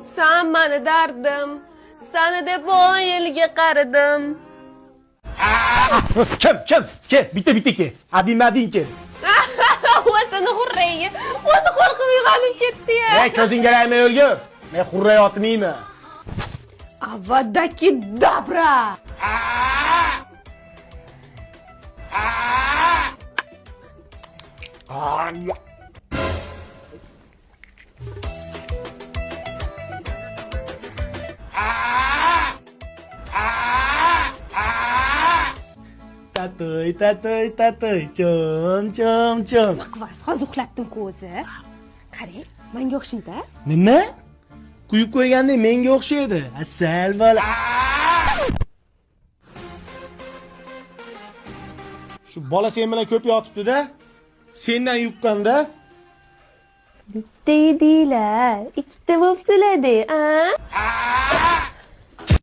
San mani dardim. Sani deb 10 yilga qaridim. Kim, kim? Kel, bitta bitta kel. Adin adin kel. O'zini xurrayga. O'zi qo'rqib uyg'onib ketdi-ya. Ey, ko'zingga raymay o'lgur. Men xurray otmayman. Avadakidabra. Tatoy, tatoy, tatoy, chom, chom, chom. Qvas, hozir uxlatdim-ku o'zi. Qarang, menga o'xshaydi. Nima? Quyib qo'yganda menga o'xshaydi. Asal bola. Shu bola sen bilan ko'p yotibdi-da. Sendan yuqqanda. Bitta edinglar, ikkita bo'libsizlar-da, a?